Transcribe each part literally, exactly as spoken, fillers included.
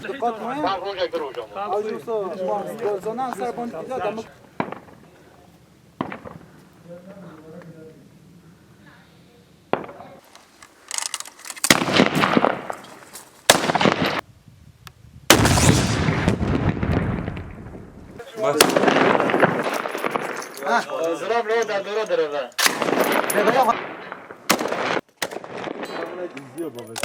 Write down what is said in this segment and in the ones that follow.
Diqet me. Van roja gir hocam. Ajuso, zonan ser bon, ya da Zirab lo derdora dereve. İzliyor babacığım.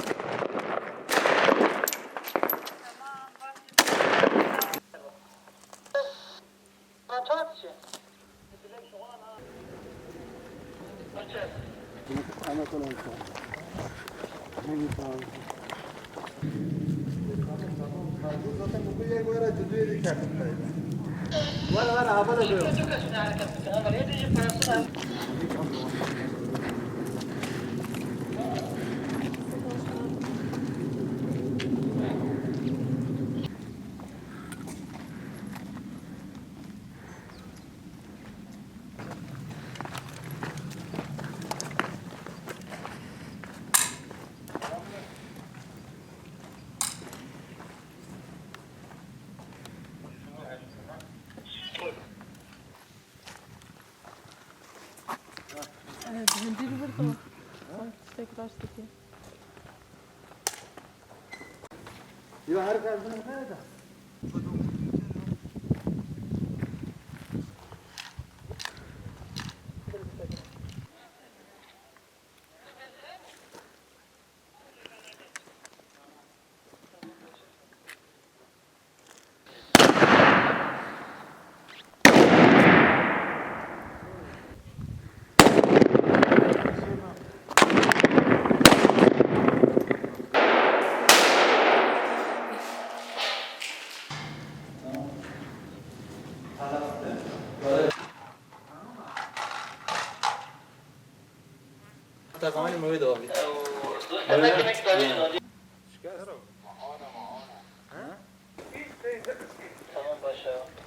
Ee, zincir vurdu. Sanki tiştek taş tutuyor. Heta zamanê me wê dewa bî. Tamam, başa.